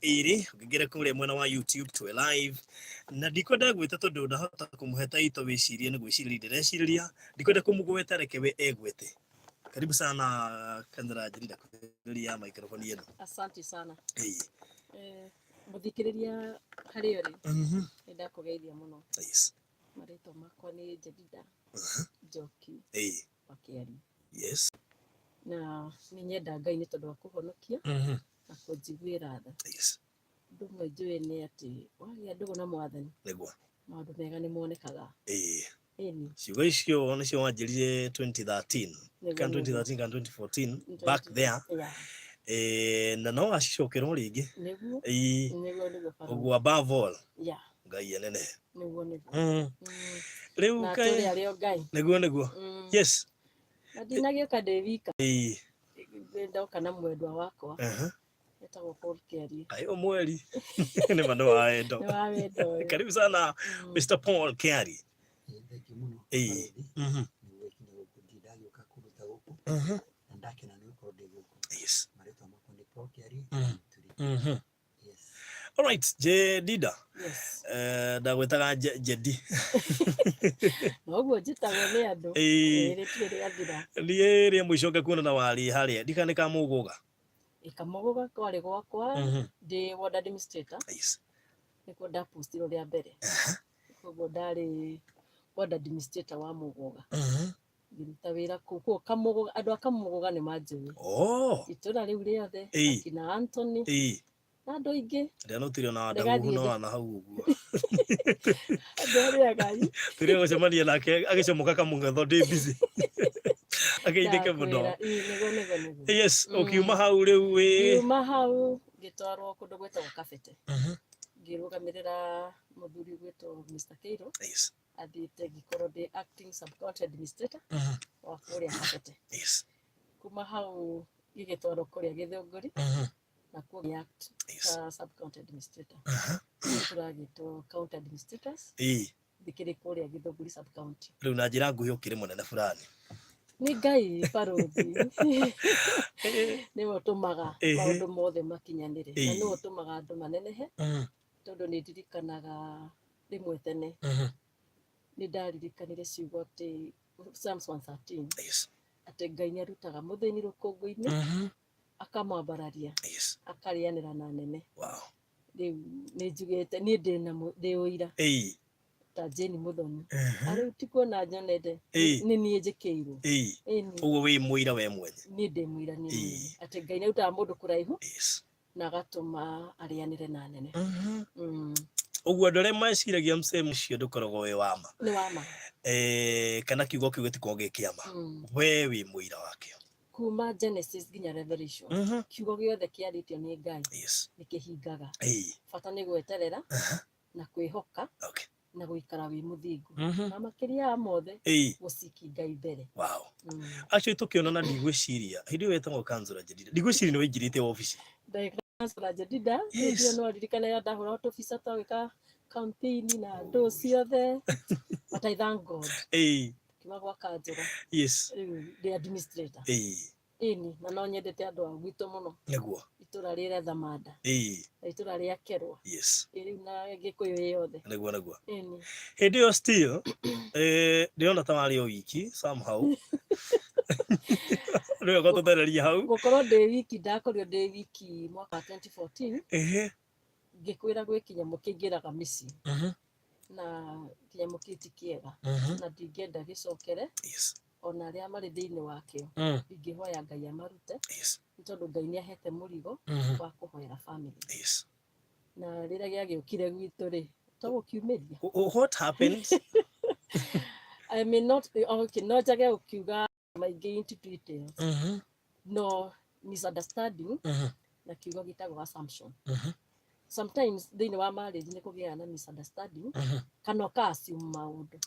Ĩrĩ ũngĩingĩra kũrĩa mwena wa YouTube twĩ live, na ndikwenda gwĩta tondũ ndahota kũmũhe taito wĩcirie nĩ gwĩcirĩria ndĩrecirĩria. Ndikwenda kũmũgweta, reke we egwete. Karibu sana, Kanzara Njirida, kuhĩrĩria microphone ĩno. Asante sana. Ĩĩ. Mũthikĩrĩria harĩa ũrĩ, nĩ ndakũgeithia mũno. Marĩtwa makwa nĩ Jedida Njoki wa Kĩari. Na nĩ nyenda Ngai nĩ tondũ wa kũhonokia na kũnjiguĩra tha. Ũndũ ũmwe njũĩ nĩ atĩ wagĩa ndũgũ na Mwathani, maũndũ mega nĩ monekaga. Ĩni. Ciugo icio nĩcio wanjĩrire 2013 kana 2013 kana 2014, back there. Na no wacicokerwo rĩngĩ. Nĩguo. Nĩguo barũthi. Ũguo above all, Ngai enene. Nĩguo. Rĩu Na kaĩ tũrĩ arĩ o Ngai. Nĩguo. Na ndinagĩũka ndĩ wika. Ndoka na mwendwa wakwa. Etagwo Paul Kiarie. Kaĩ ũmweri nĩ ma nĩ wa wendo. Nĩ wa wendo ũyũ. Karibu sana, Mr. Paul Kiarie. Thank you mũno, barũthi, nĩ gwĩkinya gũkũ. Ndirĩ ndagĩũka kũndũ ta gũkũ na ndakena nĩ gũkorwo ndĩ gũkũ. Marĩtwa makwa nĩ Paul Kiarie Mũturi. Yes. Alright, Jedida. Yes. Ndagwĩtaga Jedi. Noguo njĩtagwo nĩ andũ. Ĩĩ, rĩtirĩ rĩathira. Niĩ rĩa mũico ngĩkuona na warĩ harĩa ndikana nĩ kamũgũga. Ĩkamũgũga kwarĩ gwakwa ndĩ ward administrator. Nĩkuo ndapostirwo rĩa mbere. Koguo ndarĩ ward administrator wa Mũgũga. Ngĩruta wĩra kũu. Koguo Kamũgũga, andũ a Kamũgũga nĩ manjũĩ. Itũra rĩu rĩothe, akina Anthony, na andũ aingĩ. Rĩa no tũrĩ ona Ndĩgathiĩ Wadaguhu no wana hau ũguo. Andũ arĩa Ngai. Tũrĩ gũcemania nake agĩcomoka kamũng'etho ndĩ busy. Ageithĩke mũno. Ndakwĩra, ĩĩ, nĩguo. Yes, ũkiuma hau rĩu wĩ Ngiuma hau ngĩtwarwo kũndũ gwĩtagwo Kabete. Ngĩrũgamĩrĩra mũthuri ũgwĩtwo Mr. Keiro. Athiĩte ngĩkorwo ndĩ acting sub county administrator wa kũrĩa Kabete. Kuma hau ngĩgĩtwarwo kũrĩa Gĩthũngũri, nakuo ngĩ act ta sub county administrator. Tũragĩtwo county administrators. Ndĩkĩrĩ kũrĩa Gĩthũngũri sub county. Rĩu na njĩra nguhĩ ũkĩrĩ mũnene fulani. Nĩ Ngai, barũthi, nĩwe ũtũmaga maũndũ mothe makinyanĩre na nĩwe ũtũmaga andũ manenehe, tondũ nĩ ndirikanaga rĩmwe tene nĩ ndaririkanire ciugo atĩ Psalms 113, atĩ Ngai nĩ arutaga mũthĩni rũkũngũ-inĩ, akamwambararia, akarĩanĩra na nene. Rĩu nĩ njugĩte niĩ ndĩna ndĩ ũira ta Jane Muthoni. Arĩu ti kuona nyonete, nĩ niĩ njĩkĩirwo. Ĩni. Ũguo wĩ mũira we mwene. Niĩ ndĩ mũira niĩ mwene atĩ Ngai nĩ arutaga mũndũ kũraihu na agatũma arĩanĩre na nene. Ũguo andũ arĩa meciragia msemo ũcio ndũkoragwo wĩ wa ma. Nĩ wa ma. Kana kiugo kĩu gĩtikoragwo gĩ kĩa ma. We wĩ mũira wakĩo. Kuma Genesis nginya Revelation, kiugo gĩothe kĩarĩtio nĩ Ngai nĩ kĩhingaga. Bata nĩ gweterera na kwĩhoka na gũikara wĩ mũthingu, na makĩria ya mothe gũciki Ngai mbere. Actually tũkĩonana ndigwĩciria hĩndĩ ĩyo wetagwo Councillor Jedida, ndigwĩciria nĩ waingĩrĩte wabici. Councillor Jedida, hĩndĩ ĩyo no ririkane rĩrĩa ndahũra tũbica twagĩka campaign na andũ ciothe, but I thank God. Kiuma gwa kanjũra. Rĩu ndĩ administrator. Ĩni, na no nyendete andũ a gwitũ mũno. Itũra rĩa Thamanda. Na itũra rĩa Kerwa. Ĩ rĩu na Gĩkũyũ ĩ yothe. Nĩguo. Ĩni. Hĩndĩ ĩyo still, ndĩrona ta warĩ o wiki somehow. Nĩwe gũtũthereria hau. Gũkorwo ndĩ wiki, ndakorirwo ndĩ wiki mwaka wa 2014. Ngĩkwĩra gwĩ kĩnyamũ kĩingĩraga mĩciĩ. Na kĩnyamũ kĩu ti kĩega. Na ndingĩenda gĩcokere. Ona arĩa marĩ thĩinĩ wakĩo. Ingĩhoya Ngai amarute. Nĩ tondũ Ngai nĩ ahete mũrigo wa kũhoera family. Na rĩrĩa gĩagĩũkire gwitũ rĩ, to gũkiumĩria. What happened? I may not, okay, no njage gũkiuga maingĩ into details. No misunderstanding na kiugo gĩtagwo assumption. Sometimes thĩinĩ wa marriage nĩ kũgĩaga na misunderstanding kana ũka assume maũndũ.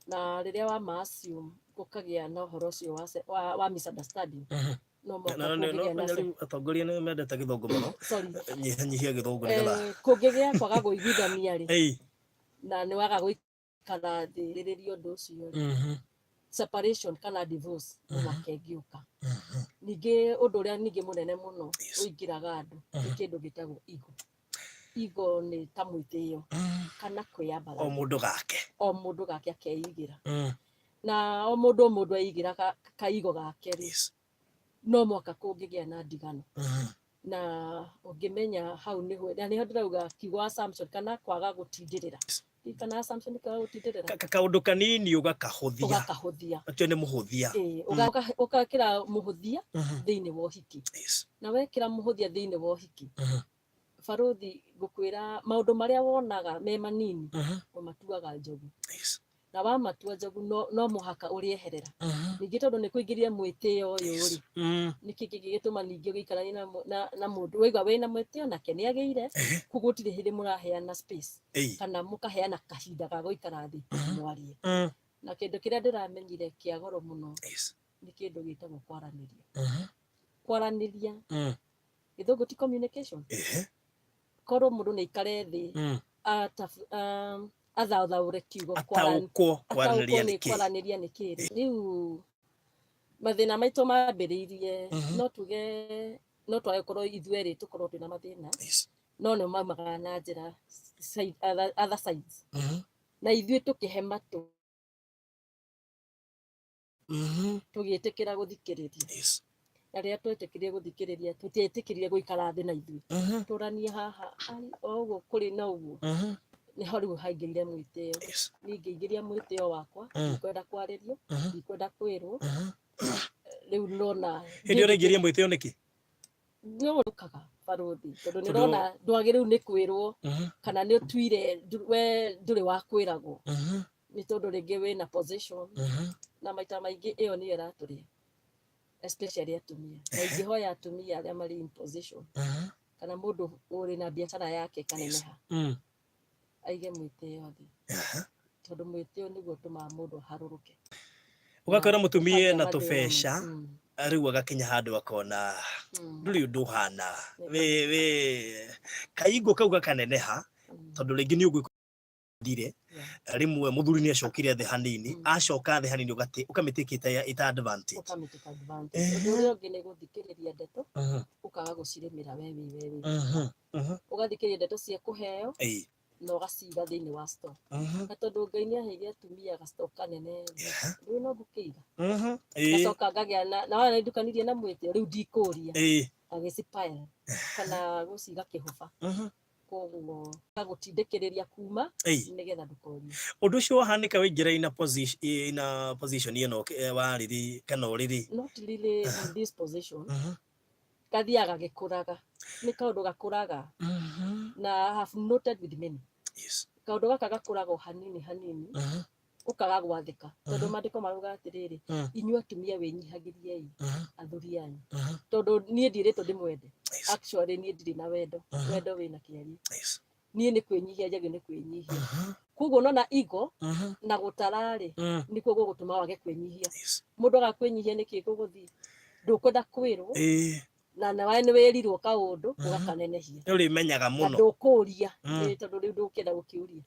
Na rĩrĩa wa ma assume gũkagĩa na ũhoro ũcio wa misunderstanding. No mũhaka kũngĩgĩa na Rĩu atongoria nĩ mendete gĩthũngũ mũno. Sorry. Nyihanyihia gĩthũngũ nĩgetha. Kũngĩgĩa kwaga kũiguithania rĩ, na nĩ waga gũikara thĩ rĩrĩria ũndũ ũcio rĩ. Separation kana divorce no mũhaka ĩngĩũka. Ningĩ ũndũ ũrĩa ningĩ mũnene mũno ũingĩraga andũ nĩ kĩndũ gĩtagwo ego. Ego nĩ ta mwĩtĩo kana O kwĩyambararia. Mũndũ gake. O mũndũ gake akeigĩra. Na o mũndũ o mũndũ aigĩra kaigo gake rĩ, no mũhaka kũngĩgĩa na ndigano. Na ũngĩmenya hau nĩho, na nĩho ndĩrauga kiugo assumption kana kwaga gũtindĩrĩra. Kana assumption nĩ kwaga gũtindĩrĩra. Kaũndũ kanini ũgakahũthia. Ũgakahũthia. Acio nĩ mũhũthia. Ĩĩ, ũgekĩra mũhũthia thĩinĩ wa ũhiki. Na wekĩra mũhũthia thĩinĩ wa ũhiki, barũthi, ngũkwĩra maũndũ marĩa wonaga me manini ũmatuaga njogu. Na wamatua njogu no mũhaka ũrĩeherera. Ningĩ tondũ nĩ kũingĩria mwĩtĩo ũyũ rĩ, nĩkĩ kĩngĩgĩtũma ningĩ ũgĩikaranie na mũndũ waigua wĩna mwĩtĩo nake nĩ agĩire, koguo gũtirĩ hĩndĩ mũraheana space kana mũkaheana kahinda ga gũikara thĩ mwarie. Na kĩndũ kĩrĩa ndĩramenyire kĩa goro mũno nĩ kĩndũ gĩtagwo kwaranĩria. Kwaranĩria, gĩthũngũ ti communication? Korwo mũndũ nĩ aikare thĩ athathaũre kiugo Ataũkwo kwaranĩria ataũkwo nĩ nĩ kĩ. Kwaranĩria nĩ kĩ. Rĩu mathĩna maitũ mambĩrĩirie, no tuge no twage gũkorwo ithuerĩ tũkorwo twĩna mathĩna, no nĩ maumaga na njĩra side, other sides, na ithuĩ tũkĩhe matũ, tũgĩtĩkĩra gũthikĩrĩria. Na rĩrĩa twetĩkĩrire gũthikĩrĩria, tũtietĩkĩrire gũikara thĩ na ithuĩ tũranie haha ai, o ũguo kũrĩ na ũguo, nĩho rĩu haingĩrire mwĩtĩo. Niĩ ngĩingĩria mwĩtĩo wakwa, ndikwenda kwarĩrio, ndikwenda kwĩrwo. Rĩu nona Hĩndĩ ĩyo ũraingĩria mwĩtĩo nĩkĩ? Nĩ ũkaga, barũthi, tondũ nĩ ũrona ndwagĩrĩirwo nĩ kwĩrwo, kana nĩ ũtuire we ndũrĩ wa kwĩragwo, nĩ tondũ rĩngĩ wĩna position. Na maita maingĩ ĩyo nĩyo ĩratũrĩa, especially atumia. Na ingĩhoya atumia arĩa marĩ in position kana mũndũ ũrĩ na biacara yake ĩkaneneha, aige mwĩtĩo thĩ, tondũ mwĩtĩo nĩguo ũtũmaga mũndũ aharũrũke. Ũgakora mũtumia Ũkagĩa ena mathĩna. Tũbeca, rĩu agakinya handũ akona ndũrĩ ũndũ ũhana we kaingo kau gakaneneha, tondũ rĩngĩ nĩ ũgwĩkire rĩmwe mũthuri nĩ acokire thĩ hanini, acoka thĩ hanini ũkamĩtĩkĩte ita advantage. Ũkamĩtĩka advantage. Ũndũ ũrĩa ũngĩ nĩ gũthikĩrĩria ndeto, ũkaga gũcirĩmĩra we wĩ ũgathikĩrĩria ndeto cia kũheo na ũgaciga thĩinĩ wa store. Na tondũ Ngai nĩ aheire atumia ga store kanene, rĩu no ngũkĩiga, ngacoka ngagĩa na wona nĩndukanirie na mwĩtĩo, rĩu ndikũria, agĩcipile kana gũciga kĩhũba, koguo gagũtindĩkĩrĩria kuma nĩgetha ndũkorie. Ũndũ ũcio wahanĩka waingĩra ina position ĩno warĩrĩ kana ũrĩrĩ? Not really in this position. Kathiaga gĩkũraga, nĩ kaũndũ gakũraga, na I have noted with many, kaũndũ gaka gakũraga o hanini hanini, ũkaga gwathĩka, tondũ maandĩko marauga atĩrĩrĩ, inyuĩ atumia wĩnyihagĩriei athuri anyu. Tondũ niĩ ndirĩtwo ndĩmwende. Actually niĩ ndirĩ na wendo. Wendo wĩna kĩario. Niĩ nĩ kwĩnyihia njagĩ nĩ kwĩnyihia. Koguo nona ego na gũtara-rĩ, nĩkuo gũgũtũma wage kwĩnyihia. Mũndũ aga kwĩnyihia nĩkĩ gũgũthiĩ, ndũkwenda kwĩrwo, na nawe nĩ wĩrirwo kaũndũ ũgakanenehia. Nĩ ũrĩmenyaga Na mũno. Ndũkũria. Ĩĩ, tondũ rĩu ndũkĩenda gũkĩũria,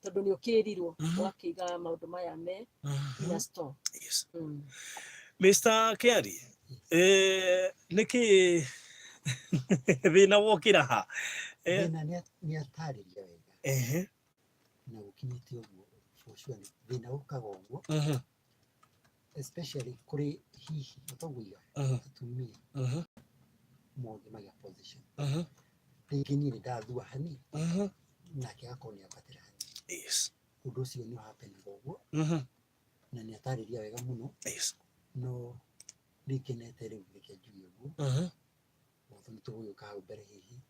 tondũ nĩ ũkĩrirwo, ũgakĩiga maũndũ maya me in a store. Mr. Kiari, nĩkĩ thĩna wokĩra ha? Thĩna nĩ atarĩria wega na gũkinyĩte ũguo, for sure nĩ thĩna ũkaga ũguo, especially kũrĩ hihi ũtoguo atumia mothe magĩa position. Rĩngĩ niĩ nĩ ndathua hanini, nake agakorwo nĩ ambatĩra hanini. Ũndũ ũcio nĩ ũhappenaga ũguo, na nĩ atarĩria wega mũno. No nĩ ngenete rĩu, reke njuge ũguo, although nĩ tũgũgĩũka hau mbere hihi,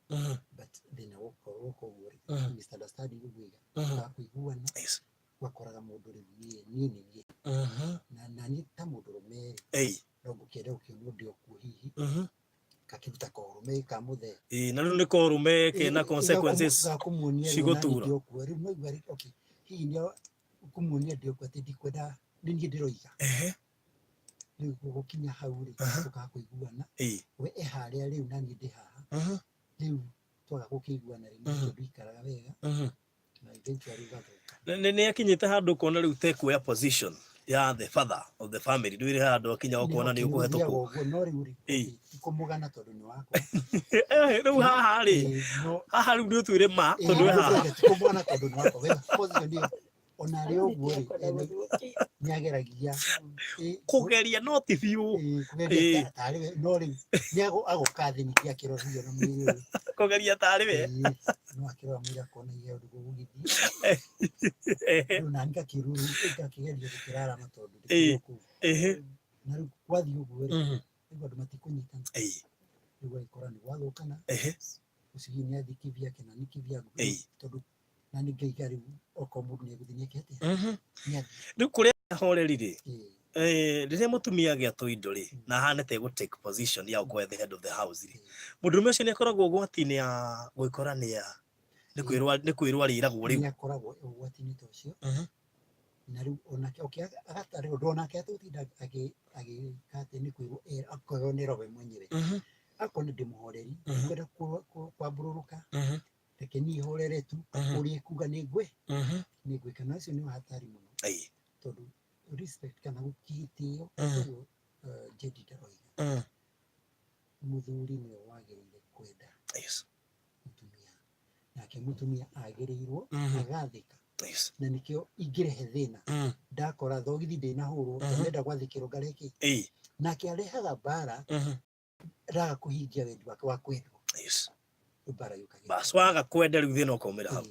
but thĩna gũkorwo koguo rĩ, misunderstanding ũguo iga tũkaga kũiguana, ũgakoraga mũndũ rĩu niĩ nĩ niĩ na niĩ ta mũndũrũme rĩ, no ngũkĩenda gũkĩonwo ndĩ o kuo hihi, gakĩruta korũme ka mũthee. Ĩĩ, na rĩu nĩ korũme kena consequences. Gakũmuonia rĩu cigũtura. Nani ndĩ o kuo rĩu, no igua rĩ, okay, hihi nĩ kũmuonia ndĩ o kuo atĩ ndikwenda nĩ niĩ ndĩroiga. Rĩu gũkinya hau rĩ, tũkaga kũiguana. We e harĩa rĩu na niĩ ndĩ haha. Rĩu twaga gũkĩiguana rĩ, nĩ ndũikaraga wega, na eventually ũgathũka. Nĩ akinyĩte handũ ũkona rĩu tekuoya position. Ya the father of the family ndwĩrĩ handũ akinya ũkona nĩ ũkũhetũkwo. Ũguo no rĩu rĩ, ti kũmũgana tondũ nĩ wakwa. Rĩu haha rĩ, haha rĩu nĩ ũtwĩre ma tondũ wĩ haha. Ti kũmũgana tondũ nĩ wakwa. We position ĩyo ona arĩ ũguo rĩ, nĩ ageragia kũgeria no ti biũ. Kũgeria tarĩ we, no rĩu nĩ agoka thĩ ningĩ akĩrora na mwĩrĩ ũyũ. Kũgeria tarĩ we. No akĩrora mwĩrĩ akona ihe ũndũ gũgũgĩthiĩ. Rĩu nani gakĩruru gakĩgeria gũkĩrarama tondũ ndĩkĩrĩ kũu. Na rĩu gwathiĩ ũguo rĩ, rĩu andũ matikũnyitana. Rĩu agĩkora nĩ gwathũkana. Ũcio hihi nĩ athiĩ kivyake na nĩ kivyangu tondũ na nĩ ngaiga rĩu okorwo mũndũ nĩ egũthiĩ nĩ eke atĩa? Nĩ athiĩ. Rĩu kũrĩa ahoreri rĩ, rĩrĩa mũtumia agĩa tũindo rĩ, na ahane ta egũ take position ya gũkorwo the head of the house rĩ, mũndũrũme ũcio nĩ akoragwo ũgwati-inĩ ya gwĩkora nĩ nĩ kwĩrwo arĩragwo rĩu. Nĩ akoragwo e ũgwati-inĩ ta ũcio. Na rĩu onake okay agatarĩ ũndũ onake ategũtinda agĩka atĩ nĩ kwĩrwo akorwo nĩ we mwenyewe. Akorwo nĩ ndĩ mũhoreri, ndikwenda kwambũrũrũka, reke niĩ horere tu, ũrĩa ekuga nĩ ngwĩka. Na ũcio nĩ hatari mũno tondũ respect kana gĩtĩo, ũguo Jedida oiga, mũthuri nĩwe wagĩrĩire kwenda mũtumia, nake mũtumia agĩrĩirwo agathĩka. Na nĩkĩo ingĩrehe thĩna ndakora thogithi ndĩnahũrwo, ndĩrenda gwathĩkĩrwo ngarehe kĩ, nake arehaga mbara, ndaga kũhingia wendi wake wa kwendwo. Mbara yũkagĩra. Bas waga kwenda rĩu thĩna ũkaumĩra hau.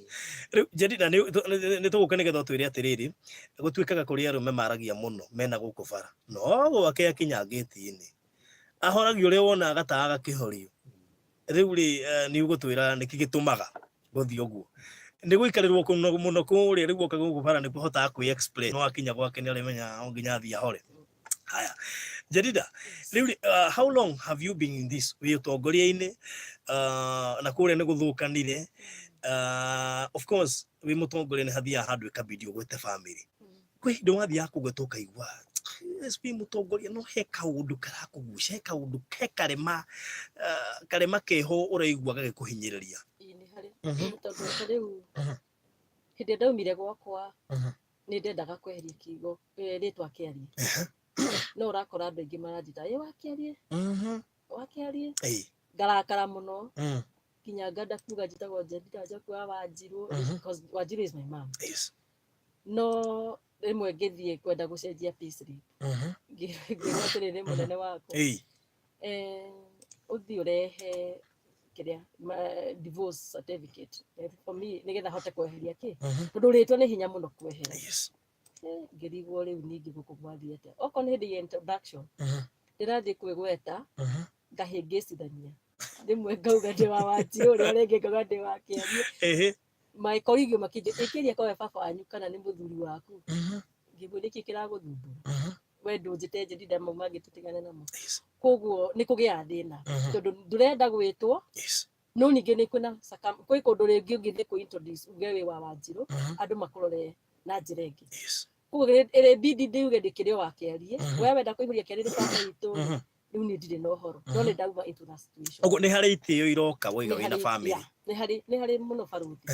Rĩu Jedida nĩ tũgũka nĩgetha ũtwĩre atĩrĩrĩ, gũtuĩkaga kũrĩ arũme maragia mũno mena gũkũ bara, no gwake akinya ngĩti-inĩ ahoragia ũrĩa wonaga gatawa gakĩhorio. Rĩu rĩ, nĩ ũgũtwĩra nĩkĩ gĩtũmaga gũthiĩ ũguo? Nĩ gũikarĩrwo mũno mũno kũrĩa, rĩu woka gũkũ bara nĩ kũhotaga kwĩ explain, no akinya gwake nĩ arĩmenya no nginya athiĩ ahore. Haya Jedida, rĩu rĩ, how long have you been in this wĩ ũtongoria-inĩ, na kũrĩa nĩ gũthũkanire, of course wĩ mũtongoria nĩ hathiaga handũ ĩkabidi ũgwete family, kwĩ hĩndĩ wathiaga kũgweta ũkaigua yes, wĩ mũtongoria no he kaũndũ karakũgucia, he kaũndũ he karema, karema keho ũraigua gagĩkũhinyĩrĩria? Ĩĩ nĩ harĩ, tondũ ta rĩu hĩndĩ ĩrĩa ndaumire gwakwa nĩ ndendaga kweheria kiugo rĩtwa Kĩarie, no ũrakora andũ aingĩ maranjĩta ĩ wakĩarie, wakĩarie, ngarakara mũno nginya nganda kuga njĩtagwo Jedida Njoku wa Wanjirũ, because Wanjirũ is my mom. No rĩmwe ngĩthiĩ kwenda gũcenjia payslip, ngĩrwo atĩrĩrĩ, mũnene wakwa, ũthiĩ ũrehe kĩrĩa divorce certificate for me nĩgetha hote kweheria kĩ, tondũ rĩtwa nĩ hinya mũno kwehera. Ngĩrigwo rĩu ningĩ gũkũ gwathiĩ atĩa, okorwo nĩ hĩndĩ ya introduction ndĩrathiĩ kwĩgweta, ngahĩngĩcithania, rĩmwe ngauga ndĩ wa Wanjirũ, ũrĩa rĩngĩ ngauga ndĩ wa Kĩarie. My colleague makĩnjĩra, ĩkĩria korwo baba wanyu kana nĩ mũthuri waku. Ngĩmwĩra nĩkĩ kĩragũthumbũra, we ndũnjĩte Jedida, mau mangĩ tũtigane namo. Koguo nĩ kũgĩaga thĩna tondũ ndũrenda gwĩtwo, no ningĩ nĩ kwĩna kwĩ kũndũ rĩngĩ ũngĩthiĩ kwĩ introduce uge wĩ wa Wanjirũ, andũ makũrore na njĩra ĩngĩ. Koguo ĩrĩ bidi ndiuge ndĩkĩrĩ o wa Kĩarie, we wenda kũihũria Kĩarie nĩ baba witũ, rĩu niĩ ndirĩ na ũhoro, no nĩ ndauma into that situation. Ũguo nĩ harĩ itĩo iroka woiga wĩna family. Yeah, nĩ harĩ mũno barũthi,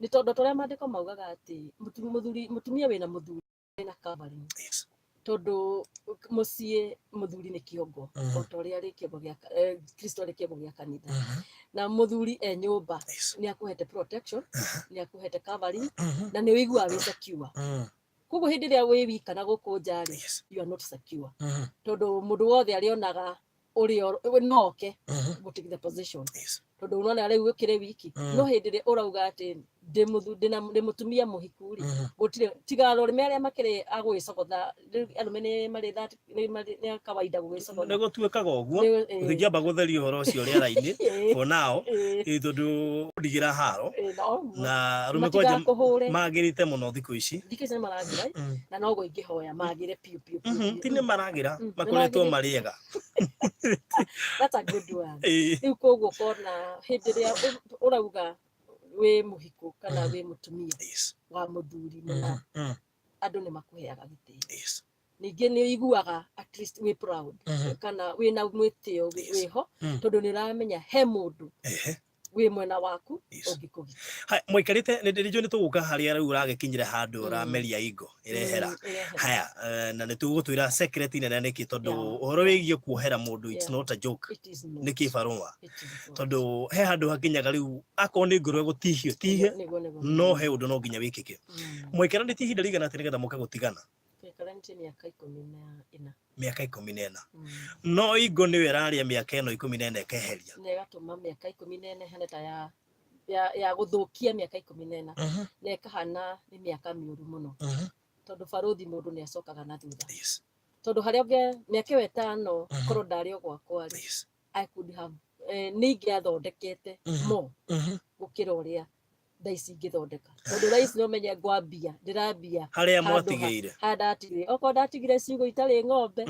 nĩ tondũ ta ũrĩa maandĩko maugaga atĩ mũthuri mũtumia wĩna mũthuri wĩna covering, tondũ mũciĩ mũthuri nĩ kĩongo, o ta ũrĩa arĩ kĩongo gĩa Kristo arĩ kĩongo gĩa kanitha, na mũthuri e nyũmba nĩ akũhete protection, nĩ akũhete covering, na nĩ ũiguaga wĩ secure. Koguo hĩndĩ ĩrĩa wĩ wika na gũkũ nja rĩ, you are not secure, tondũ mũndũ wothe arĩonaga ũrĩa no oke gũ take the position, tondũ unaona rĩu ũkĩrĩ wiki. No hĩndĩ ĩrĩa ũrauga atĩ ndĩ ndĩ mũtumia mũhiku rĩ, gũtirĩ tiga arũme arĩa makĩrĩ a gwĩcogotha. Rĩu arũme nĩ marĩ nĩ kawaida gũgĩcogotha. Nĩ gũtuĩkaga ũguo. Tũtingĩamba gũtheria ũhoro ũcio rĩera-inĩ for now, tondũ ndigĩra haro na arũme kwanja Matigakũhũre. Magĩrĩte mũno thikũ ici. Thikũ ici nĩ maragĩra, na noguo ingĩhoya magĩre biũ biũ biũ biũ. Ti nĩ maragĩra, makoretwo nĩmagĩrĩte. Marĩ ega. That's a good one. Rĩu koguo ũkona hĩndĩ ĩrĩa ũrauga wĩ mũhiku kana wĩ mũtumia wa mũthuri mũna, andũ nĩ makũheaga gĩtĩo. Ningĩ nĩ ũiguaga at least wĩ proud kana wĩna mwĩtĩo wĩho, tondũ nĩ ũramenya he mũndũ. Wĩ mwena waku ũngĩkũgitĩra. Haya, mwaikarĩte nĩ ndĩrĩnjũ nĩ tũgũka harĩa rĩu ũragĩkinyire handũ ũrameria ingo ĩrehera. Ĩrehera. Haya, na nĩ tũgũtwĩra secret nene nĩkĩ tondũ ũhoro wĩgiĩ kuohera mũndũ, it's not a joke. It is not. Nĩ kĩbarũa. It is not. Tondũ he handũ hakinyaga rĩu akorwo nĩ ngoro ĩgũtihio tihe, Nĩguo. no he ũndũ no nginya wĩkĩke. Mwaikarĩtie ihinda rĩigana atĩa nĩgetha mũke gũtigana? Twaikaranitie mĩaka 14. Mĩaka 14. No ingo nĩyo ĩrarĩa mĩaka ĩno 14 ĩkeheria. Na ĩgatũma mĩaka 14 ĩhane ta ya gũthũkia mĩaka 14. Na ĩkahana nĩ mĩaka mĩũru mũno. Tondũ barũthi mũndũ nĩ acokaga na thutha. Tondũ harĩa ũngĩ mĩaka ĩyo 5 korwo ndarĩ o gwakwa rĩ, I could have, nĩ ingĩathondekete more gũkĩra ũrĩa thaa ici ingĩthondeka. Tondũ thaa ici no menye ngwambia, ndĩrambia harĩa handũ mwatigĩire. Harĩa ndatigĩire. Okorwo ndatigire ciugũ itarĩ ng'ombe,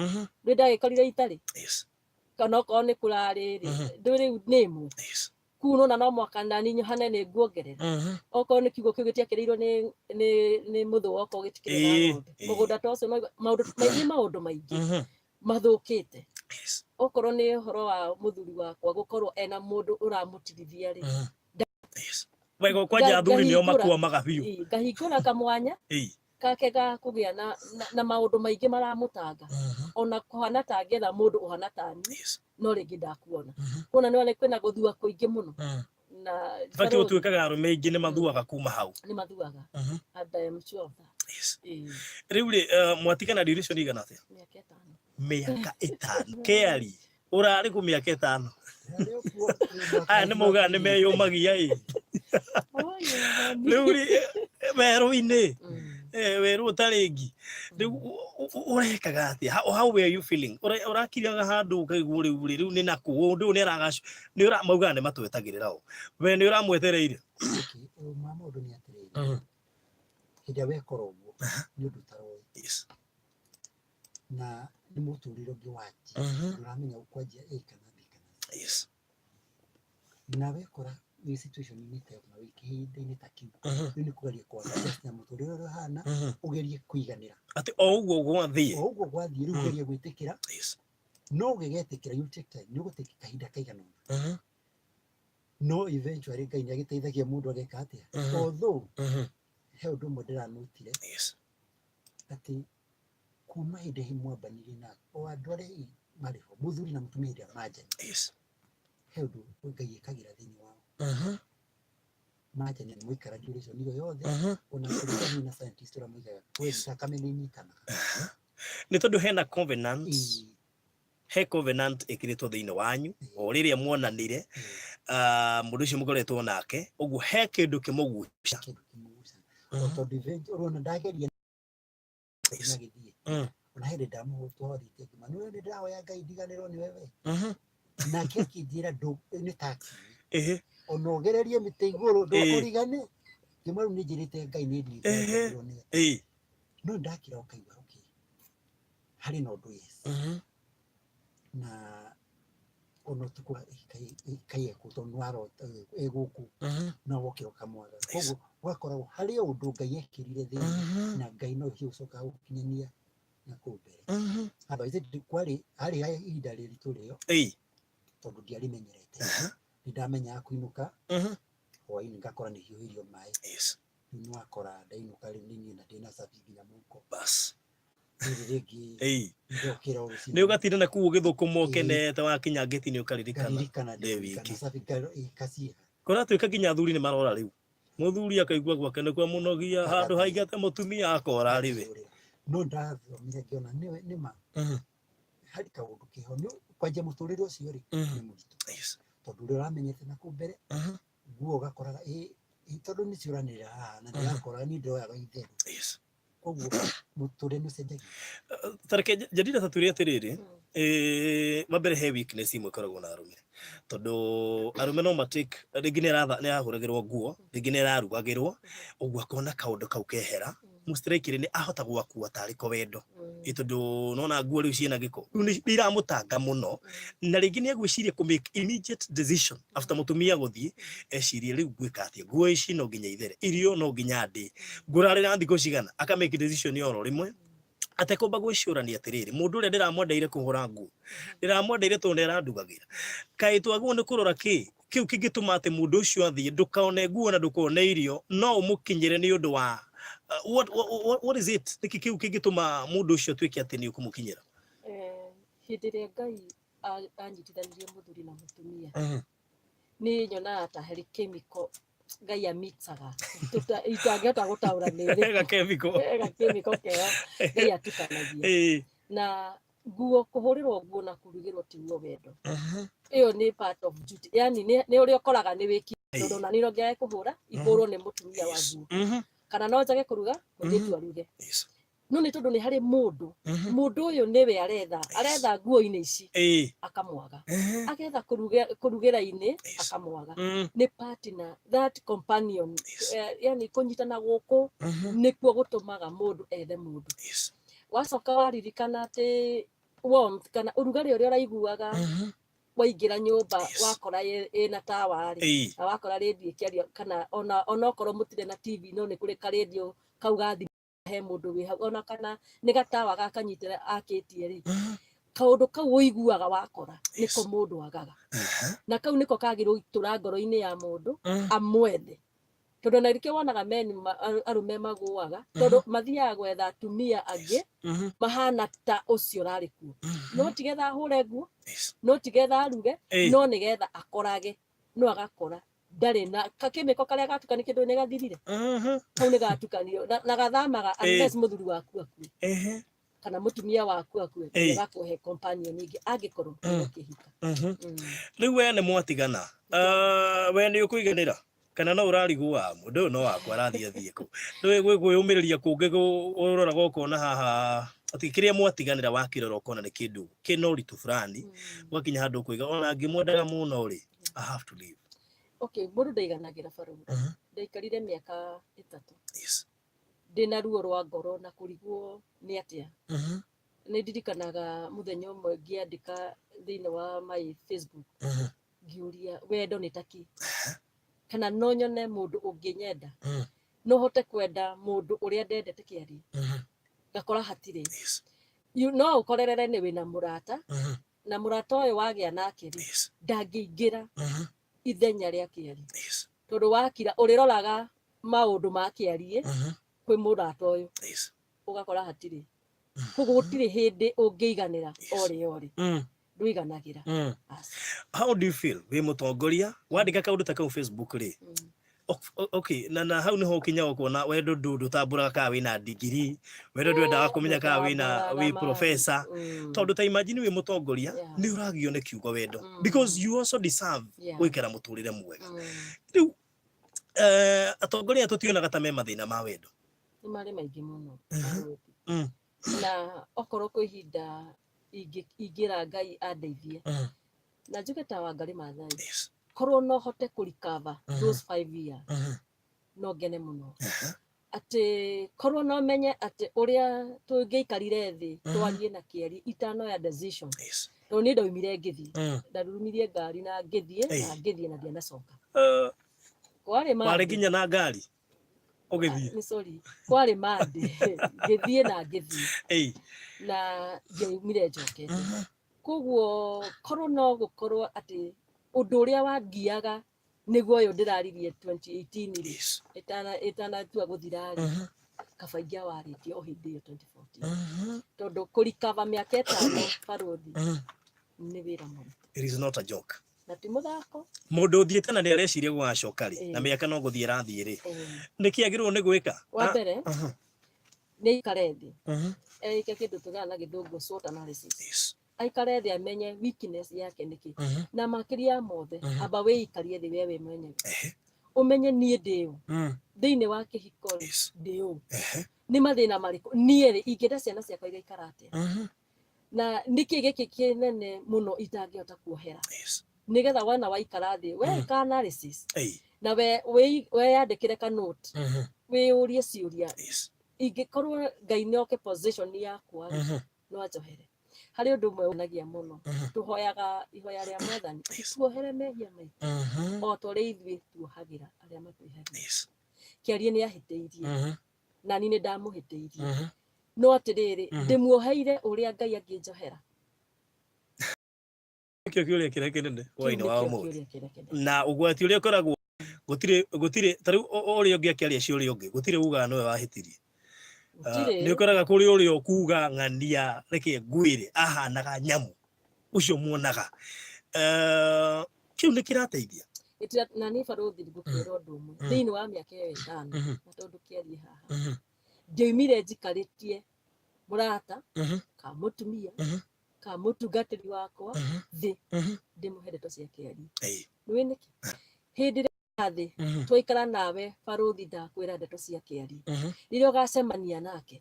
ndũĩ ndagĩkorire itarĩ? Kana okorwo nĩ kũrarĩ rĩ, ndũĩ rĩu nĩ ĩmwe. Kũu nona no mwaka nani nyohane nĩ nguongerera. Okorwo nĩ kiugo kĩu gĩtiakĩrĩirwo nĩ mũthũa, okorwo gĩtikĩrĩ na ng'ombe. Mũgũnda ta ũcio no maũndũ maingĩ, maũndũ maingĩ mathũkĩte. Okorwo nĩ ũhoro wa mũthuri wakwa gũkorwo ena mũndũ ũramũtirithia rĩ, Wega kwanja athuri nĩo makwamaga biũ. Ĩĩ, ngahingũra kamwanya gake ga kũgĩa na maũndũ maingĩ maramũtanga. Ona kũhana ta angĩetha mũndũ ũhana ta niĩ, no rĩngĩ ndakuona. Kuona nĩ kwĩna gũthua kũingĩ mũno. Na In fact, gũtuĩkaga arũme aingĩ nĩ mathuaga kuma hau. Nĩ mathuaga. And I am sure of that. Ĩĩ. Rĩu rĩ, mwatigana duration igana atĩa? Mĩaka 5. Mĩaka 5. Kĩari, ũrarĩ kũ mĩaka 5? Aya nĩ maugaga nĩ meyũmagia ĩ. Rĩu rĩ, werũ-inĩ, werũ ũtarĩ ngi. Rĩu ũrekaga atĩa? How were you feeling? Ũrakiraga handũ ũkaigua rĩu rĩ, rĩu nĩ nakũ, ũndũ ũyũ nĩ aragacu, nĩ ũra, maugaga nĩ matwetagĩrĩra o. We nĩ ũramwetereire? Okay, ma maũndũ nĩ atĩrĩrĩ. Hĩndĩ ĩrĩa wekora ũguo, nĩ ũndũ ũtaroĩ. Na nĩ mũtũrĩre ũngĩ wanjia. Ndũramenya ũkwanjia A kana B kana C. Na wekora wĩ situation-inĩ ta ĩyo kana wĩ kĩhinda-inĩ ta kĩu, rĩu nĩ kũgeria kũ adjust na mũtũrĩre ũrĩa ũhana, ũgerie kũiganĩra. Atĩ o ũguo gwathiĩ. O ũguo gwathiĩ, rĩu ũgerie gwĩtĩkĩra. No ũgĩgetĩkĩra, you take time, nĩ ũgũtake kahinda kaigana ũna. No eventually Ngai nĩ agĩteithagia mũndũ ageka atĩa? Although, he ũndũ ũmwe ndĩranotire, atĩ kuma hĩndĩ ĩrĩa mwambanirie na o andũ arĩa hihi marĩ ho, mũthuri na mũtumia hĩndĩ ĩrĩa manjania, he ũndũ Ngai ekagĩra thĩinĩ wao. Manjania nĩ mũikara duration ĩyo yothe, ona kũringana na scientist ũrĩa moigaga, kwĩ thakame nĩ ĩnyitanaga. Nĩ tondũ hena covenant, he covenant ĩkĩrĩtwo thĩinĩ wanyu, o rĩrĩa mwonanire, mũndũ ũcio mũkoretwo nake, ũguo he kĩndũ kĩmũguca. Kĩndũ kĩmũguca. O tondũ event, ũrona ndageria agĩthiĩ. Ona hĩndĩ ndamũtwarĩte ngĩma, nĩ nĩ ndĩrahoya Ngai ndiganĩrwo nĩ wewe. Nake akĩnjĩra nĩ taxi. Ona ũgererie mĩtĩ igũrũ ndũkũrigane. Ngĩmwĩra rĩu nĩ njĩrĩte Ngai nĩ ndiganĩrwo nĩwe. No ndakira ũkaigua okay. Harĩ na ũndũ yes. Na ona ũtukũ kai ekũ tondũ nĩ warota ĩ gũkũ no wokĩra ũkamwaga. Koguo ũgakoragwo harĩ o ũndũ Ngai ekĩrire thĩinĩ na Ngai no hihi ũcokaga gũkinyania na kũu mbere. Otherwise kwarĩ harĩ ihinda rĩritũ rĩo tondũ ndiarĩmenyerete. Nĩ ndamenyaga kũinũka hwainĩ ngakora nĩ hiũhĩirio maĩ. Rĩu nĩ wakora ndainũka rĩu nĩ niĩ na ndĩna cabi nginya mũhuko. Bas. Rĩrĩ rĩngĩ ndokĩra o rũcinĩ. Nĩ ũgatinda na kũu ũgĩthũkũma ũkenete, wakinya ngĩti-inĩ ũkaririkana. Ngaririkana Ndĩ ndĩririkana wiki. cabi ngaciha. Kũratuĩka nginya athuri nĩ marora rĩu. Mũthuri akaigua gwake nĩ kwa mũnogia, handũ haingate mũtumia akora rĩ we. No ndathomire ngĩona nĩ ma. Harĩ kaũndũ keho, nĩ kwanjia mũtũrĩre ũcio rĩ, nĩ mũritũ. Tondũ ũrĩa ũramenyete na kũu mbere, nguo ũgakoraga, tondũ nĩ ciũranĩrĩra haha, na ndĩrakora niĩ ndĩroyaga itherũ. Koguo mũtũrĩre nĩ ũcenjagia. Ta reke Jadida ta twĩre atĩrĩrĩ, wa mbere he weakness imwe ĩkoragwo na arũme. Tondũ arũme no ma take, rĩngĩ nĩ arahũragĩrwo nguo, rĩngĩ nĩ ararugagĩrwo, ũguo akona kaũndũ kau kehera, mũstrike nĩ ahota gwakua tarĩ ko wendo. Tondũ nona nguo rĩu ciĩna gĩko, rĩu nĩ iramũtanga mũno, na rĩngĩ nĩ egwĩciria kũ make immediate decision after mũtumia gũthiĩ, ecirie rĩu ngwĩka atĩa, nguo ici no nginya ithere, irio no nginya ndĩe, ngũrarĩra thikũ cigana, aka make decision oro rĩmwe, atekũmba gwĩcũrania atĩrĩrĩ, mũndũ ũrĩa ndĩramwendeire kũhũra nguo, ndĩramwendeire tondũ nĩ arandugagĩra, kaĩ twagĩrĩirwo nĩ kũrora kĩ? Kĩu kĩngĩtũma atĩ mũndũ ũcio athiĩ, ndũkaone nguo na ndũkone irio, no ũmũkinyĩre nĩ ũndũ wa what is it? Nĩkĩ kĩu kĩngĩtũma mũndũ ũcio atuĩke atĩ nĩ ũkũmũkinyĩra? Hĩndĩ ĩrĩa Ngai anyitithanirie mũthuri na mũtumia, nĩ nyonaga ta harĩ chemical Ngai amixaga itangĩhota gũtaũra nĩ ĩrĩkũ. Gakemiko. Gakemiko keo Ngai atukanagia. Na nguo, kũhũrĩrwo nguo na kũrugĩrwo tiguo wendo. Ĩyo nĩ part of duty, yani nĩ ũrĩa ũkoraga nĩ wĩki, tondũ ona niĩ no ngĩage kũhũra ihũrwo nĩ mũtumia wa nguo, kana no njage kũruga mũirĩtu aruge. No nĩ tondũ nĩ harĩ mũndũ, mũndũ ũyũ nĩwe aretha, aretha nguo-inĩ ici akamwaga, agetha kũrugĩra-inĩ akamwaga. Nĩ partner, that companion, yani kũnyitana gũkũ nĩkuo gũtũmaga mũndũ ethe mũndũ. Wacoka waririkana atĩ warmth kana ũrugarĩ ũrĩa ũraiguaga waingĩra nyũmba, wakora ĩna tawa rĩ, na wakora rĩndiũ ĩkĩaria, kana ona onokorwo mũtirĩ na TV, no nĩ kũrĩ karĩndiũ kau gathi he mũndũ wĩ hau, ona kana nĩ gatawa gakanyitĩra akĩtie rĩ, kaũndũ kau ũiguaga wakora nĩko mũndũ agaga, na kau nĩko kagĩrĩirwo gũtũra ngoro-inĩ ya mũndũ amwethe, tondũ na nĩkĩo wonaga men arũme magũaga, tondũ mathiaga gwetha atumia angĩ mahana ta ũcio ũrarĩ kuo, no tigetha ahũre nguo, no tigetha aruge, no nĩgetha akorage, no agakora ndarĩ na kakĩmĩko karĩa gatukani, kĩndũ nĩ gathirire. Kau nĩ gatukanio na gathamaga unless mũthuri waku akue kana mũtumia waku akue, gakũhe companion ĩngĩ angĩkorwo ũkĩhika. Rĩu we nĩ mwatigana, we nĩ ũkũiganĩra kana no ũrarigwo wa mũndũ ũyũ no wakwa arathiĩ athiĩ kũ? Nĩ kwĩyũmĩrĩria kũngĩ ũroraga ũkona haha atĩ kĩrĩa mwatiganĩra wakĩrora ũkona nĩ kĩndũ kĩna ũritũ fulani, ũgakinya handũ ũkoiga ona ngĩmwendaga mũno rĩ, I have to leave. Okay, mũndũ ndaiganagĩra barũthi. Ndaikarire mĩaka 3 ndĩna ruo rwa ngoro na kũrigwo nĩ atĩa. Nĩ ndirikanaga mũthenya ũmwe ngĩandĩka thĩinĩ wa my Facebook, ngĩũria wendo nĩ takĩ, kana no nyone mũndũ ũngĩnyenda, no hote kwenda mũndũ ũrĩa ndendete kĩarie, ngakora hatirĩ. No ũkorerere nĩ wĩna mũrata, na mũrata ũyũ wagĩa nake rĩ, ndangĩingĩra ithenya rĩa kĩarie, tondũ wakira ũrĩroraga maũndũ ma kĩarie kwĩ mũrata ũyũ, ũgakora hatirĩ. Koguo gũtirĩ hĩndĩ ũngĩiganĩra orĩ orĩ, ndũiganagĩra. How do you feel wĩ mũtongoria wandĩka kaũndũ ta kau Facebook rĩ? Okay, na hau niho ũkinya ũkona wendo ndũtambũraga kana wĩna degree, wendo ndwendaga kũmenya kana wĩna wĩ professor, tondũ ta imagine wĩ mũtongoria nĩ ũragio nĩ kiugo wendo, because you also deserve gũikara mũtũrĩre mwega. Rĩu atongoria tũtionaga ta me mathĩna ma wendo? Nĩ marĩ maingĩ mũno. Na okorwo kwĩ ihinda ingĩra Ngai andeithie na njuge ta Wangari Maathai, korwo no hote kũ recover those 5 years, no ngene mũno, atĩ korwo no menye atĩ ũrĩa tũngĩikarire thĩ twarie na kĩeri itanoya decision, tondũ niĩ ndaumire ngĩthiĩ, ndarurumirie ngari na ngĩthiĩ na ngĩthiĩ na ndianacoka. Kwarĩ warĩ nginya na ngari ũgĩthiĩ? Nĩ sorry, kwarĩ mande ngĩthiĩ na ngĩthiĩ na ndiaumire njokete. Koguo korwo no gũkorwo atĩ ũndũ ũrĩa wangiaga nĩguo ũyũ ndĩraririe 2018 rĩ, ĩtanatua gũthira rĩ, kaba ingĩawarĩtie o hĩndĩ ĩyo 2014, tondũ kũrikava mĩaka 5, barũthi, nĩ wĩra mũritũ. It is not a joke. Na ti mũthako. Mũndũ ũthiĩte na nĩ areciria gũgacoka rĩ, na mĩaka no gũthiĩ ĩrathiĩ rĩ, nĩkĩ agĩrĩirwo nĩ gwĩka? Wa mbere nĩ aikare thĩ, eke kĩndũ tugaga na gĩthũngũ SWOT analysis. Aikare thĩ amenye weakness yake nĩkĩ, na makĩria ya mothe amba wĩikarie thĩ we wĩ mwenyewe, ũmenye niĩ ndĩ ũ thĩinĩ wa kĩhiko rĩ, ndĩ ũ, nĩ mathĩna marĩkũ niĩ rĩ ingĩenda ciana ciakwa igaikara atĩa, na nĩkĩ gĩkĩ kĩnene mũno itangĩhota kuohera, nĩgetha wona waikara thĩ weka analysis na we weyandĩkĩre ka note, wĩyũrie ciũria, ingĩkorwo Ngai nĩ oke position yakwa rĩ, no anjohere. Harĩ ũndũ ũmwe wonagia mũno, tũhoyaga ihoya rĩa Mwathani, tuohere mehia maitũ o ta ũrĩa ithuĩ tuohagĩra arĩa matwĩhagia. Kĩarie nĩ ahĩtĩirie, na niĩ nĩ ndamũhĩtĩirie, no atĩrĩrĩ, ndĩmuoheire ũrĩa Ngai angĩnjohera. Nĩkĩo kĩũria kĩrĩa kĩnene Kĩu hwaĩ-inĩ wa nĩkĩo ũmũthĩ. kĩũria kĩrĩa kĩnene. Na ũgwati ũrĩa ũkoragwo gũtirĩ gũtirĩ ta rĩu ũrĩa ũngĩ akĩaria cia ũrĩa ũngĩ gũtirĩ ugaga nĩwe wahĩtirie. Gũtirĩ. Nĩ ũkoraga kũrĩ ũrĩa ũkuga ng'ania reke ngwĩre ahanaga nyamũ ũcio muonaga. Kĩu nĩ kĩrateithia. Na niĩ barũthi ngũkwĩra ũndũ ũmwe thĩinĩ wa mĩaka ĩyo ĩtano na tondũ kĩarie haha ndioimire njikarĩtie mũrata ka mũtumia ka mũtungatĩri wakwa thĩ ndĩmũhe ndeto cia kĩarie. Nĩũĩ nĩkĩ? Hĩndĩ ĩrĩa thĩ twaikara nawe barũthi ndakwĩra ndeto cia kĩarie, rĩrĩa ũgacemania nake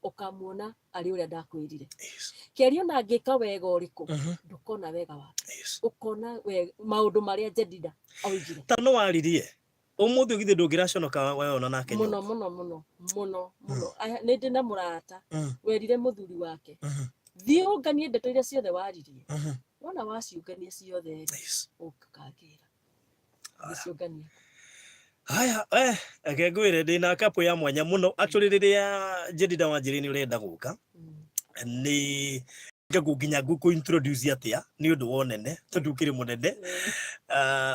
ũkamuona arĩ ũrĩa ndakwĩrire. Kĩario na angĩka wega ũrĩkũ ndũkona wega wake, ũkona maũndũ marĩa Jedida oigire. Ta no waririe ũmũthĩ githĩ ndũngĩraconoka weyona nake mũno mũno mũno mũno mũno. Nĩ ndĩ na mũrata werire mũthuri wake, thiĩ ũnganie ndeto iria ciothe waririe, wona waciũngania ciothe rĩ, ũkangĩra ngĩciũngania. Haya, reke ngwĩre ndĩ na kapu ya mwanya mũno. Actually rĩrĩa Jedida wanjĩrire nĩ ũrenda gũka, nĩ ngagwo nginya ngũkũ introduce atĩa nĩ ũndũ wa ũnene tondũ ũkĩrĩ mũnene.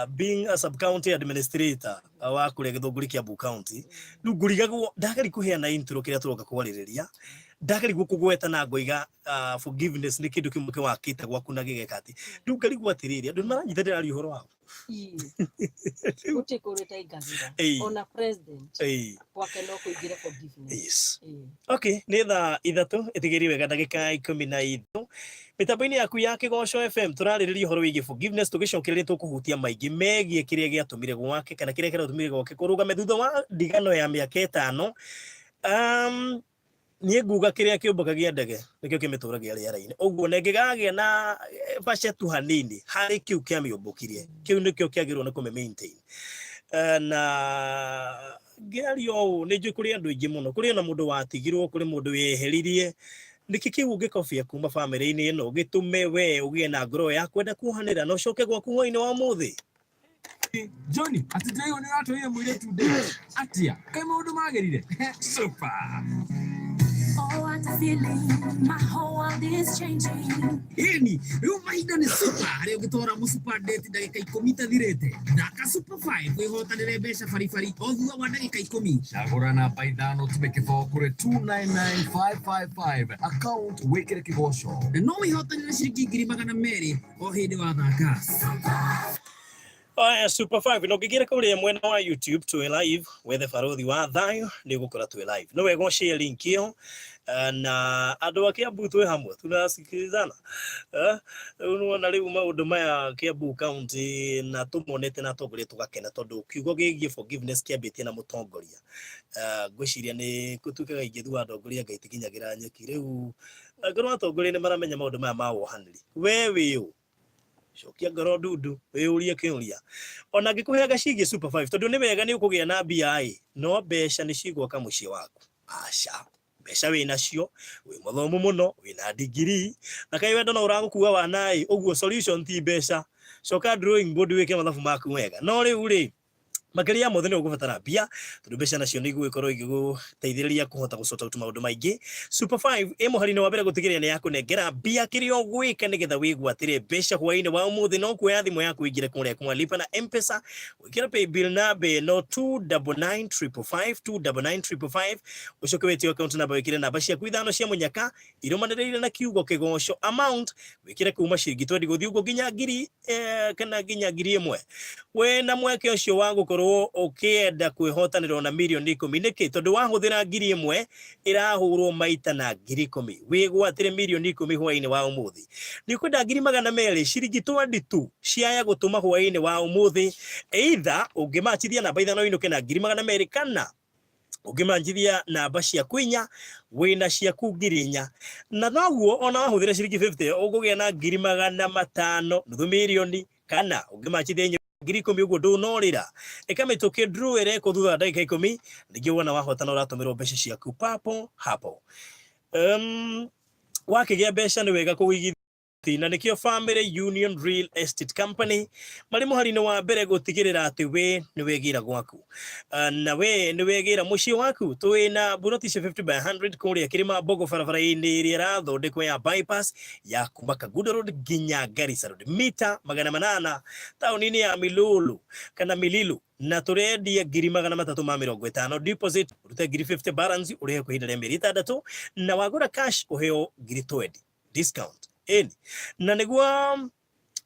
Being a sub county administrator wa kũrĩa Gĩthũngũri Kiambu County, rĩu ngũrigagwo ndageri kũheana intro kĩrĩa tũroka kwarĩrĩria, ndageri gũkũgweta na ngoiga forgiveness nĩ kĩndũ kĩmwe kĩwakĩte gwaku na gĩgeka atĩ. Rĩu ngarigwo atĩrĩrĩ, andũ nĩ maranyita ndĩraria ũhoro waku. Gũtirĩ kũndũ ĩtaingagĩra. Ona president gwake no kũingĩre forgiveness. Okay, nĩ thaa 3 ĩtigĩrie wega ndagĩka 13 mĩtambo-inĩ yaku ya Kĩgoco FM tũrarĩrĩria ũhoro wĩgiĩ forgiveness tũgĩcokereria tũkũhutia maingĩ megiĩ kĩrĩa gĩatũmire gwake kana kĩrĩa kĩratũmire gwake kũrũgame thutha wa ndigano ya mĩaka 5. Niĩ nguga kĩrĩa kĩũmbũkagia ndege nĩkĩo kĩmĩtũragia rĩera-inĩ, ũguo na ĩngĩgagĩa na bacetu hanini harĩ kĩu kĩamĩũmbũkirie, kĩu nĩkĩo kĩagĩrĩirwo nĩ kũmĩ maintain. Na ngĩaria ũũ nĩ njũĩ kũrĩ andũ aingĩ mũno, kũrĩ ona mũndũ watigirwo, kũrĩ mũndũ weheririe. Nĩkĩ kĩu ũngĩkobia kuma bamĩrĩ-inĩ ĩno gĩtũme we ũgĩe na ngoro ya kwenda kuohanĩra na ũcoke gwaku hwaĩ-inĩ wa ũmũthĩ? Johnny, atĩ ndĩraigua nĩ ũratwarire mũirĩtu date. Atia, kaĩ maũndũ magĩrire? Super. Oh, what a feeling. My whole world is changing. Ĩni, rĩu mahinda nĩ super harĩa ũngĩtwara mũ super date ndagĩka 10 itathirĩte. Thaka super 5 wĩhotanĩre mbeca baribari o thutha wa ndagĩka 10. Cagũra namba 5 tume kĩbao kũrĩ 299555 account wĩkĩre kĩgoco. Na no wĩhotanĩre ciringi 200,000 o hĩndĩ wathaka. Aya, Super 5 no ngĩgĩra kũrĩa mwena wa YouTube twĩ live wethe barothi wa thayũ nĩ ũgũkora twĩ live no wega share link ĩyo na andũ a Kiambu twĩ hamwe tunasikilizana. Rĩu nĩwona rĩu maũndũ maya Kiambu County na tũmonete na atongoria tũgakena tondũ kiugo gĩgiĩ forgiveness kĩambĩtie na mũtongoria. Ngwĩciria nĩ gũtuĩkaga ingĩthua atongoria Ngai itikinyagĩra nyeki rĩu angorwo atongoria nĩ maramenya maũndũ maya ma wohanĩri we wĩ ũ cokia ngoro ndundu wĩyũrie kĩũria ona ngĩkũheaga ciĩgiĩ super 5 tondũ nĩ wega nĩ ũkũgĩa na mbia ĩ no mbeca nĩ cigwaka mũciĩ waku aca mbeca wĩ nacio wĩ mũthomu mũno wĩ na degree na kaĩ wendo no ũragũkua wana ĩ ũguo solution ti mbeca coka drawing board wĩke mathabu maku wega no rĩu rĩ makĩria ya mothe nĩ ũgũbatara mbia tondũ mbeca nacio nĩ igũgĩkorwo igĩgũteithĩrĩria kũhota gũ sort out maũndũ maingĩ. Super 5 ĩ mũhari-inĩ wa mbere gũtigĩrĩra nĩ yakũnengera mbia kĩrĩa ũgwĩka nĩgetha wĩgwatĩre mbeca hwaĩ-inĩ wa ũmũthĩ no kuoya thimũ yaku ũingĩre kũrĩa kwa lipa na M-Pesa wĩkĩre paybill namba ĩno 299555 299555 ũcoke wĩtio account number wĩkĩre namba ciaku 5 cia mũnyaka irũmanĩrĩire na kiugo kĩgoco amount wĩkĩre kuma ciringi twendi gũthiĩ ũguo nginya ngiri kana nginya 1000 we na mweke ũcio wa gũkorwo ũkĩenda kwĩhotanĩra ona mirioni 10 nĩkĩ tondũ wahũthĩra 1000 ĩrahũrwo maita na 10,000 wĩgwatĩre mirioni 10 hwaĩ-inĩ wa ũmũthĩ nĩ ũkwenda 200,000 ciringi twendi tu ciaya gũtũma hwaĩ-inĩ wa ũmũthĩ either ũngĩmachithia namba 5 ũinũke na 200,000 kana ũngĩmanjithia namba ciaku 4 wĩna ciaku 4,000 na noguo ona wahũthĩra ciringi 50 ũkũgĩa na 500,000 nuthu mirioni kana ũngĩmanjithia 4 10,000 ũguo ndũnorĩra ĩka mĩtũkĩ draw ĩrekwo thutha wa ndagĩka 10 ningĩ wona wahotana ũratũmĩrwo mbeca ciaku papo hapo. Wakĩgĩa mbeca nĩ wega kũigithia. Na nĩkĩo Family Union Real Estate Company marĩ mũhari-inĩ wa mbere gũtigĩrĩra atĩ we nĩ wegĩra gwaku, na we nĩ wegĩra mũciĩ waku. Twĩ na buroti cia 50 by 100 kũrĩa Kĩrĩma Mbogo, barabara-inĩ ĩrĩa ĩrathondekwo ya bypass ya kuma Kangundo Road nginya Garissa Road, mita 800 taũni-inĩ ya Milulu kana Mililu, na tũrendia 350,000. Deposit ũrute ngiri 50, balance ũrĩhe kwa ihinda rĩa mĩeri 6, na wagũra cash ũheo ngiri 20 discount. Ĩni, na nĩguo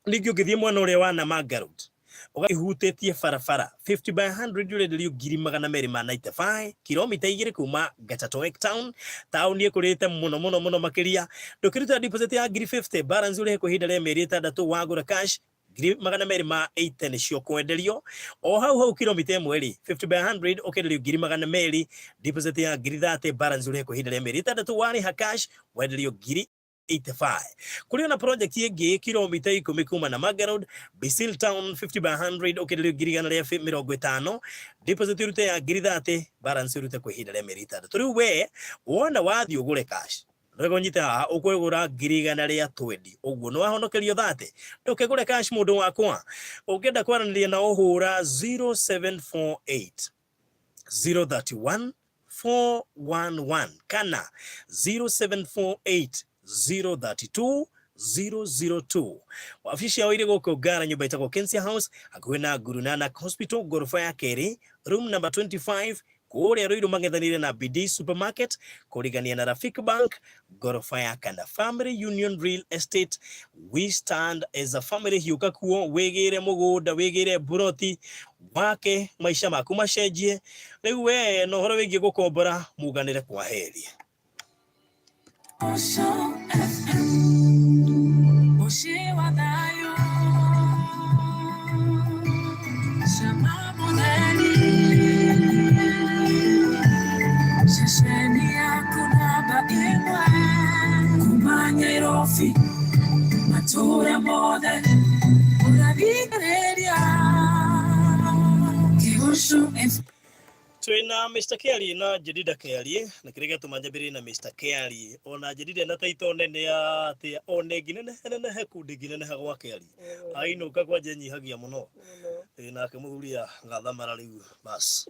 ningĩ ũngĩthiĩ mwena ũrĩa wa Namanga Road, ũgahutĩtie barabara, 50 by 100 ũrenderio ngiri 295, kilomita 2 kuma Gachatoek town, taũni ĩkũrĩte mũno mũno mũno makĩria. Ndũkĩruta deposit ya ngiri 50, balance ũrĩhe kwa ihinda rĩa mĩeri 6. Wagũra cash, ngiri 280 nĩcio kwenderio. O hau hau kilomita 1 rĩ, 50 by 100 ũkenderio ngiri 200, deposit ya ngiri 30, balance ũrĩhe kwa ihinda rĩa mĩeri 6. Warĩha cash, wenderio ngiri 85. Kũrĩ ona project ĩngĩ kilomita 10 kuma Namanga Road, Bisil Town, 50 by 100 ũkenderio ngiri 150, deposit ũrute ya ngiri 30, balance ũrute kwa ihinda rĩa mĩeri 6. Rĩu we wona wathiĩ ũgũre cash, wega ũnyite haha, ũkwĩgũra ngiri 120, ũguo nĩ wahonokerio 30. Ndũkĩgũre cash, mũndũ wakwa. Ũngĩenda kwaranĩria na ũhũra 0748 031 411 kana 0748 032 002. Wabici yao ĩrĩ gũkũ Ngara, nyũmba ĩtagwo Kensia House, hakuhĩ na Guru Nanak Hospital, ngoroba ya kerĩ, room number 25, kũrĩa Ruiru mang'ethanĩire na BD Supermarket, kũrigania na Rafik Bank, ngoroba ya kana. Family Union Real Estate, we stand as a family. Hiũka kuo wĩgĩre mũgũnda, wĩgĩre buroti wake, maica maku macenjie. Rĩu we na ũhoro wĩgiĩ gũkombora, muganĩre kwa heri. Osho FM, Mũciĩ wa thayũ, cama mũtheri, ceceni yaku namba 1 kuma Nairobi, matũũra mothe ũrathikĩrĩria Kĩgucu FM. Twina Mr. Kelly na Jedida Kelly, na kĩrĩa gĩatũma njambĩrĩrie na Mr. Kelly, ona Jedida na taito nene ya atĩa, ona ĩngĩnenehe nenehe kundi ĩngĩneneha gwa Kelly ainũka kwanja nyihagia mũno. Ĩ, nake mũthuri agathamara rĩu bas.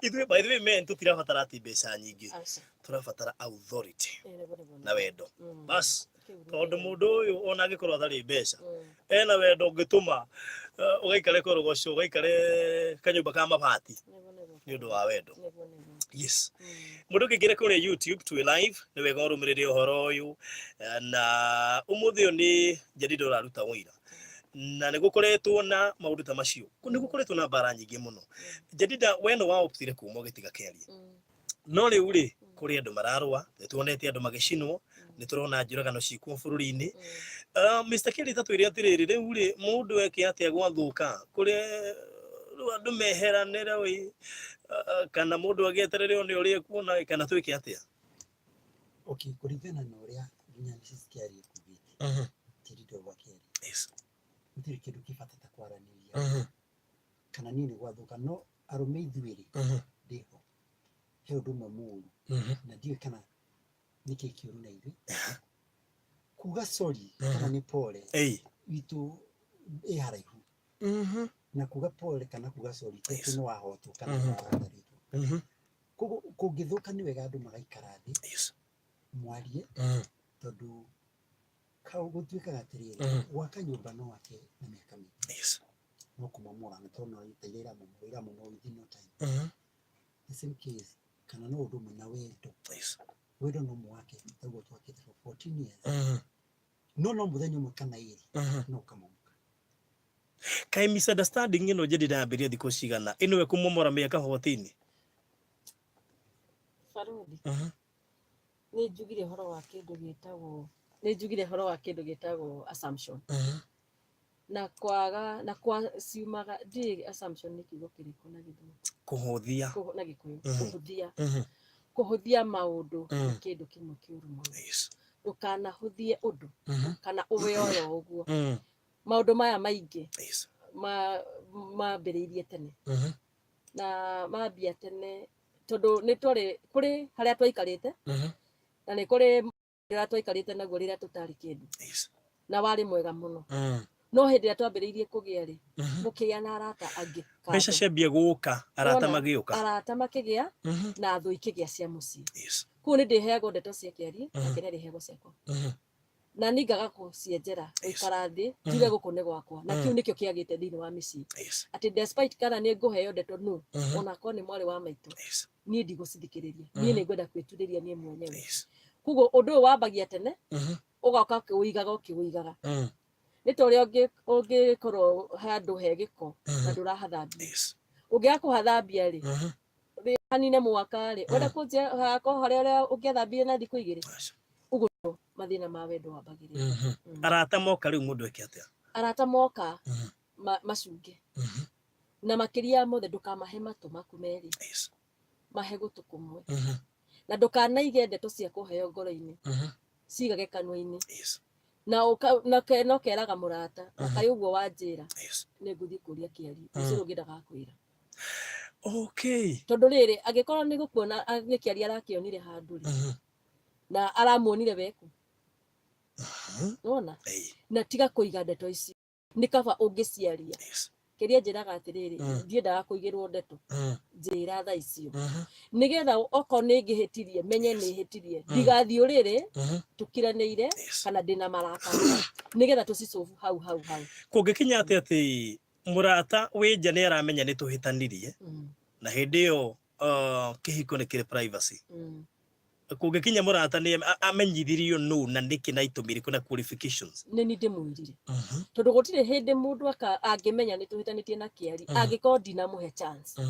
Ithuĩ, by the way, men tũtirabatara atĩ mbeca nyingĩ, Aca. tũrabatara authority Ĩ, nĩguo nĩguo. na wendo bas, Kĩu nĩ tondũ kĩega. Mũndũ ũyũ ona angĩkorwo atarĩ mbeca, ena wendo ũngĩtũma ũgaikare korogoco, ũgaikare kanyũmba ka mabati Nĩguo nĩguo. Nĩ ũndũ wa wendo. Nĩguo nĩguo. Yes, mũndũ ũngĩingĩra kũrĩa YouTube twĩ live, nĩ wega ũrũmĩrĩre ũhoro ũyũ. Na ũmũthĩ ũyũ nĩ Jadida ũraruta ũira, na nĩ gũkoretwo na maũndũ ta macio, nĩ gũkoretwo na mbara nyingĩ mũno. Jadida, we nĩ waoptire kuma ũgĩtiga Keria, no rĩu rĩ, kũrĩ andũ mararũa, nĩ tuonete andũ magĩcinwo, nĩ tũrona njũragano cikuo bũrũri-inĩ. Mr. Kelly, tatwĩre atĩrĩrĩ, rĩu rĩ, mũndũ eke atĩa gwathũka? Kũrĩ rĩu andũ meheranĩre ĩ, kana mũndũ agĩeterere one ũrĩa ekuona, kana twĩke atĩa? Okay, kũringana na ũrĩa nginya Mrs. Kelly ekugĩte, Jerido wa Kelly, gũtirĩ kĩndũ kĩ bata ta kwaranĩria kana niĩ nĩ gwathũka. No arũme ithuĩ rĩ, ndĩho he ũndũ ũmwe mũũru, na ndiũĩ kana nĩkĩ kĩũru na ithuĩ kuga sorry kana nĩ pole. Witũ ĩ haraihu na kuga pole kana kuga sorry, tondũ nĩ wahotwo kana nĩ wahatarĩtwo. Koguo kũngĩthũka, nĩ wega andũ magaikara thĩ, mwarie, tondũ kau gũtuĩkaga atĩrĩrĩ, gwaka nyũmba no wake na mĩaka mĩingĩ, no kũmomora na tondũ no ta iria iramomorwo, iramomorwo within no time. The same case kana no ũndũ ũmwe na wendo. Wendo no mwake taguo twakĩte for 14 years, no mũthenya ũmwe kana 2 no ũkamomoka. Kaĩ misunderstanding ĩno Jadida yambĩrĩria thikũ cigana, ĩno ĩkũmomora mĩaka 14? Barũthi, nĩ njugire ũhoro wa kĩndũ gĩtagwo, nĩ njugire ũhoro wa kĩndũ gĩtagwo assumption na kwaga na kwa ciumaga, ndiũĩ assumption nĩ kiugo kĩrĩkũ na Gĩthũngũ. Kũhũthia. Na Gĩkũyũ. Kũhũthia, kũhũthia maũndũ nĩ kĩndũ kĩmwe kĩũru mũno. Ndũkanahũthie ũndũ kana ũwe oro ũguo. Maũndũ maya maingĩ mambĩrĩirie tene, na mambia tene tondũ nĩ twarĩ kũrĩ harĩa twaikarĩte, na nĩ kũrĩ Ũrĩa twaikarĩte naguo rĩrĩa tũtarĩ kĩndũ na warĩ mwega mũno. No hĩndĩ ĩrĩa twambĩrĩirie kũgĩa rĩ, mũkĩgĩa na arata angĩ Mbeca kando. Ciambia gũka, arata Wona, magĩũka. Arata makĩgĩa na thũ ikĩgĩa cia mũciĩ. Koguo nĩ ndĩheagwo ndeto cia kĩarie, nake nĩ arĩheagwo ciakwa, na niĩ ngaga gũcienjera, gũikara thĩ njuge gũkũ nĩ gwakwa, na kĩu nĩkĩo kĩagĩte thĩinĩ wa mĩciĩ, atĩ despite kana nĩ ngũheo ndeto nũ, onakorwo nĩ mwarĩ wa maitũ, niĩ ndigũcithikĩrĩria, niĩ nĩ ngwenda kwĩturĩria niĩ mwenyewe. Koguo ũndũ ũyũ wambagia tene, ũgoka ũkĩũigaga ũkĩũigaga, nĩ ta ũrĩa ũngĩkorwo handũ he gĩko na ndũrahathambia. Ũngĩaga kũhathambia rĩ, hanine mwaka rĩ, wenda kũnjia hako harĩa ũrĩa ũngĩathambirie na thikũ 2. Ũguo mathĩna ma wendo wambagĩrĩria. Arata moka rĩu, mũndũ eke atĩa? Arata moka, macunge, na makĩria ya mothe ndũkamahe matũ maku merĩ, mahe gũtũ kũmwe, na ndũkanaige ndeto cia kũheo ngoro-inĩ, cigage kanua-inĩ, na no keraga mũrata na kaĩ ũguo wanjĩra, nĩ ngũthiĩ kũria kĩario ũcio ũngĩ ndagakwĩra. Tondũ rĩrĩ, angĩkorwo nĩ gũkuona gĩkĩaria arakĩonire handũ rĩ, na aramuonire weku nona. Na tiga kũiga ndeto ici, nĩ kaba ũngĩciaria. Kĩrĩa njĩraga atĩrĩrĩ, ndiendaga kũigĩrwo ndeto, njĩra thaa icio, nĩgetha okorwo nĩ ngĩhĩtirie menye nĩ hĩtirie, ndigathiĩ ũrĩrĩ tũkiranĩire kana ndĩna marakara, nĩgetha tũcicobu hau hau hau. Kũngĩkinya atĩ mũrata wĩ nja nĩ aramenya nĩ tũhĩtanirie, na hĩndĩ ĩyo kĩhiko nĩ kĩrĩ privacy, kũngĩkinya mũrata nĩ amenyithirio nũ na nĩkĩ na itũmi irĩkũ na qualifications? Nĩ ni ndĩmwĩrire, tondũ gũtirĩ hĩndĩ mũndũ angĩmenya nĩ tũhĩtanĩtie na kĩari angĩkorwo ndinamũhe chance,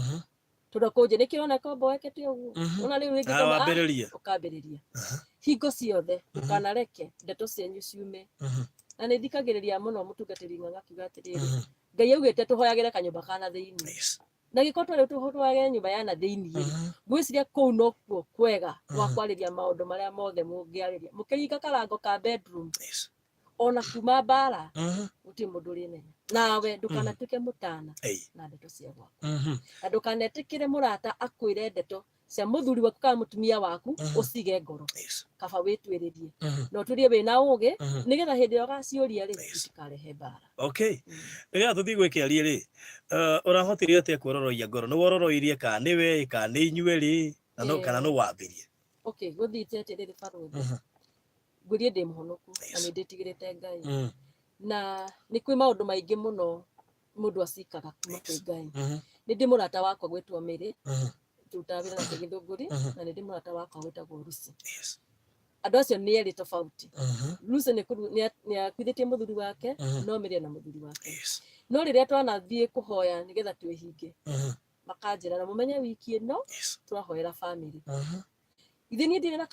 tondũ kũnjĩ nĩkĩo ũrona komboekete ũguo. Ona rĩu rĩngĩ Ah, wambĩrĩria. Ũkambĩrĩria. Hingo ciothe ndũkanareke ndeto cianyu ciume, na nĩ thikagĩrĩria mũno mũtungatĩri Ng'ang'a akiuga atĩrĩrĩ, Ngai augĩte tũhoyagĩre kanyũmba kana thĩinĩ, na gĩkorwo twarĩ tũhoyagĩre nyũmba ya na thĩinĩ rĩ, ngwĩciria kũu nokuo kwega gwa kwarĩria maũndũ marĩa mothe mũngĩarĩria mũkĩringa karango ka bedroom. Ona kuma mbara, gũtirĩ mũndũ ũrĩmenya. Nawe ndũkanatuĩke mũtana na ndeto cia gwaku, na ndũkanetĩkĩre mũrata akwĩre ndeto cia mũthuri waku kana mũtumia waku ũcige ngoro. Kaba wĩtuĩrĩrie na ũtuĩrie wĩna ũgĩ, nĩgetha hĩndĩ ĩrĩa ũgaciũria rĩ, itikarehe mbara. Okay, nĩgetha tũthiĩ gwĩ kĩarie rĩ, ũrahotire atĩa kuororoia ngoro? Nĩ wororoirie kana nĩ we kana nĩ inyuĩ rĩ, na no kana nũ wambirie? Okay, gũthiĩte atĩrĩrĩ barũthi, ngwĩrie ndĩ mũhonoku na nĩ ndĩtigĩrĩte Ngai, na nĩ kwĩ maũndũ maingĩ mũno mũndũ acikaga kuma kwĩ Ngai. Nĩ ndĩ mũrata wakwa gwĩtwo Mĩrĩ, tũrutaga wĩra nake Gĩthũngũri, na nĩ ndĩ mũrata wakwa wĩtagwo Lucy. Andũ acio nĩ erĩ tofauti. Lucy nĩ akuithĩtie mũthuri wake, no Mĩrĩ ena mũthuri wake. No rĩrĩa twanathiĩ kũhoya nĩgetha twĩhinge, makanjĩra na mũmenye wiki ĩno tũrahoera family. Ithe niĩ ndirĩ na